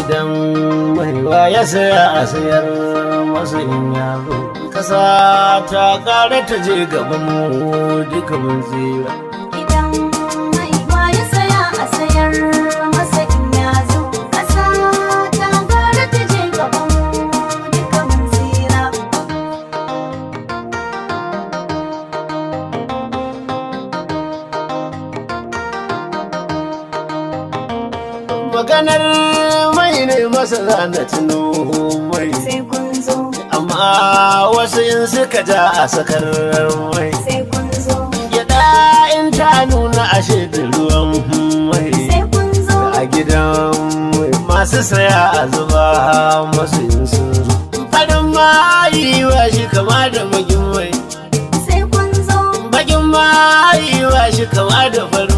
Gidan maiwa ya saya a sayar masa in yazo. Kasa ta ƙara ta je gaban mu duka mun tsira. Gidan mai wa ya saya a sayar masa in ya zo. Ƙasa ta gara ta je gaban mu duka mun tsira. Maganar mai ne masa zana tuno mai. Sai kun zo, Amma wasu in suka ja a sakar mai. sai kun zo, Gyaɗa in ta nuna ashe da ruwan mai. sai kun zo, A gidan mai masu saya a zuba masu in sun zo. Farin mayiwa shi kama da bakin mai. sai kun zo, Bakin mayiwa shi kama da farin